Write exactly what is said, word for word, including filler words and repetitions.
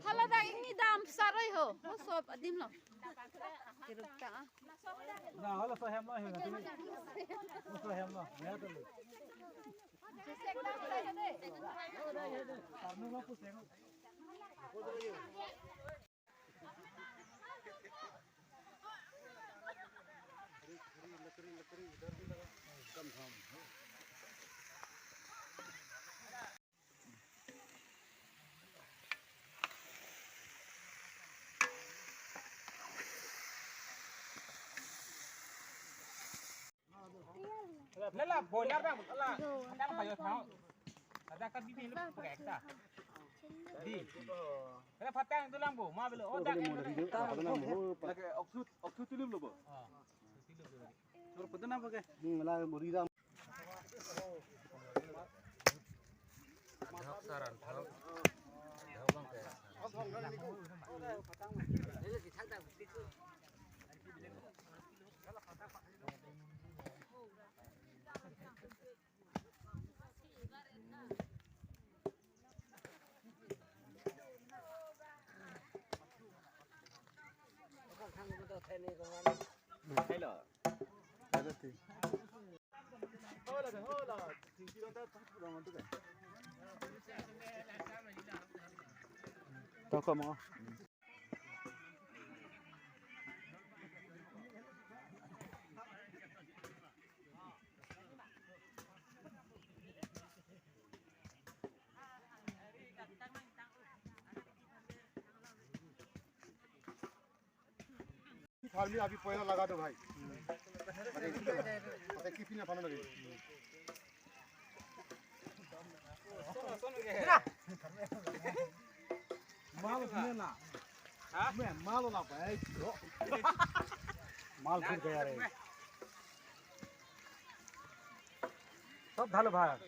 Hala dak ingni dam saroi ho. Ho sob adim lo. Kiruk ta. Na, hala so hem lo, hem lo. Ho so hem lo. Ya to. Karnu ma puseng. Lala, boiler dang, lala, dang payo thang. Ada ka bibi lu pakai ekta. Di. Lala, patang tu lang bo, ma belo, oh, dang. Lagi oxygen, oxygen tulip lo bo. Ah, tulip lo. Tur patang apa ke? Hmm, la, muri dam. Hello. Toko mo. फार्मी अभी पहला लगा दो भाई। अरे, पता की पीना पाना लगे। माल उठने ना। हाँ? मैं माल वाला भाई। माल गिर गया रे। सब ढालो भाई।